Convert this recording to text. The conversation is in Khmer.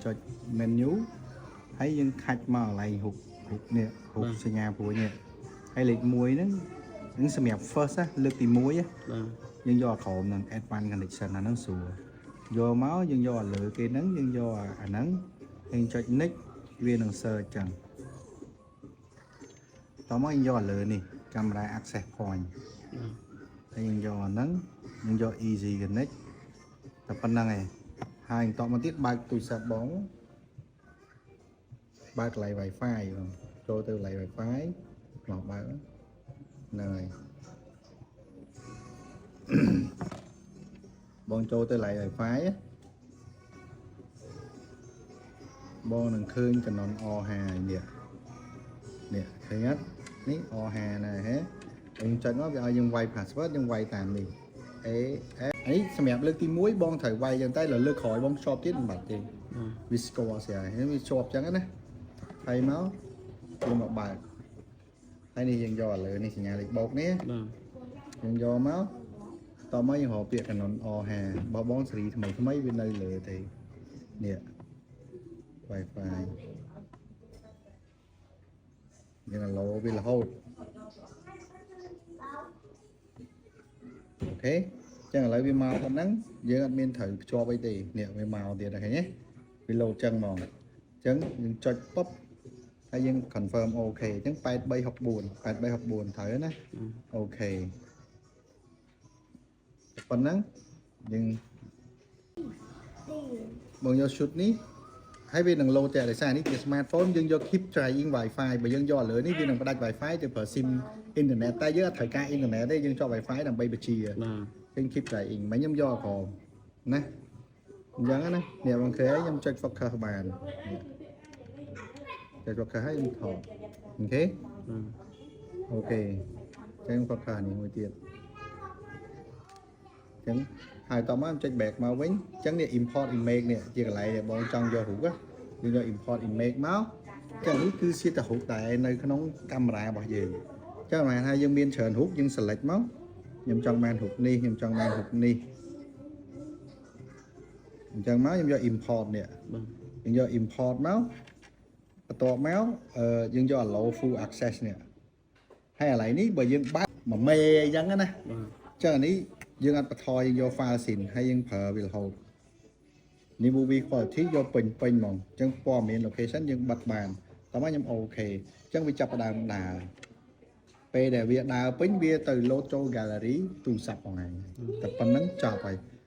ចុច menu ហើយយើងខាច់មកកន្លែងរូបរូបនេះរូបសញ្ញាព្រួយនេះហើយលេខ1ហ្នឹងហ្នឹងសម្រាប់ first ណាលើកទី1ណា បាទ យើងយកអាក្រោមហ្នឹង advanced connection អាហ្នឹងស្រួលយកមកយើងយកអាលើគេហ្នឹងយើងយកអាហ្នឹងហើយចុច next វានឹង search ចឹងតមកយើងយកអាលើនេះ camera access point បាទ ហើយយើងយកអាហ្នឹងយើងយក easy connect តែប៉ុណ្្នឹងឯងហើយបន្តមកទៀតបើកទូរស័ព្ទបងបើកកន្លែង Wi-Fi បងចូលទៅកន្លែង Wi-Fi មកបើកហ្នឹងហើយ បងចូលទៅកន្លែង Wi-Fi ណាបងនឹងឃើញ Canon R5 នេះនេះឃើញអត់នេះ R5 ណាហេយើងចុចមកវាឲ្យយើងវាយ password យើងវាយតាមនេះ A F នេះសម្រាប់លើកទី1បងត្រូវវាយចឹងតែលើកក្រោយបងជាប់ទៀតមិនបាច់ទេ បាទ វាស្គាល់ស្រាប់ហើយវាជាប់ចឹងណាហើយមកយើងមកបើកហើយនេះយើងយកឥឡូវនេះសញ្ញាលេខបូកនេះ បាទ យើងយកមកតមកយើងរកពាក្យ Canon R5 បើបងសេរីថ្មីថ្មីវានៅលើទេនេះ Wi-Fi យើង allow វារហូត OK ចឹងឥឡូវវាមកប៉ុណ្ណឹងយើងអត់មានត្រូវភ្ជាប់អីទេនេះវាមកទៀតហើយឃើញទេវាលោតចឹងហ្មងចឹងយើងចុចប៉ុបហើយយើង confirm OK ចឹង8364 8364ត្រូវណា OK ប៉ុណ្ណឹងយើងបងយក shoot នេះហើយវានឹងលោតតែដោយសារនេះជា smartphone យើងយក keep trying Wi-Fi បើយើងយកឥឡូវនេះវានឹងផ្ដាច់ Wi-Fi ទៅប្រើ SIM អ៊ីនធឺណិតតែយើងអត់ត្រូវការអ៊ីនធឺណិតទេយើងជាប់ Wi-Fi ដើម្បីបញ្ជា បាទ យើង keep trying មិនខ្ញុំយកក្រោមណាអញ្ចឹងណានេះបងឃើញខ្ញុំចុច focus បាននេះចុច focus ហើយខ្ញុំថត OK បាទ OK អញ្ចឹង focus នេះមួយទៀតអញ្ចឹងហើយតមកខ្ញុំចុច back មកវិញអញ្ចឹងនេះ import image នេះជាកន្លែងដែលបងចង់យករូបណាយើងយក import image មកអញ្ចឹងនេះគឺជាតែរូបតែនៅក្នុងកាមេរ៉ារបស់យើងអញ្ចឹងបានថាយើងមានច្រើនរូបយើង select មកខ្ញុំចង់បានរូបនេះខ្ញុំចង់បានរូបនេះអញ្ចឹងមកខ្ញុំយក import នេះ បាទ យើងយក import មកបន្ទាប់មកអឺយើងយក allow full access នេះហើយកន្លែងនេះបើយើងបើកមួយមេអញ្ចឹងណា បាទ អញ្ចឹងអានេះយើងអត់បន្ថយយើងយក file សិនហើយយើងប្រើវារហូតនេះ movie quality យកពេញពេញហ្មងអញ្ចឹងព័ត៌មាន location យើងបិទបានតោះមកខ្ញុំ OK អញ្ចឹងវាចាប់ផ្ដើមដើរពេលដែលវាដើរពេញវាទៅ load ចូល gallery ទូរស័ព្ទបងឯងតែប៉ុណ្្នឹងចប់ហើយ។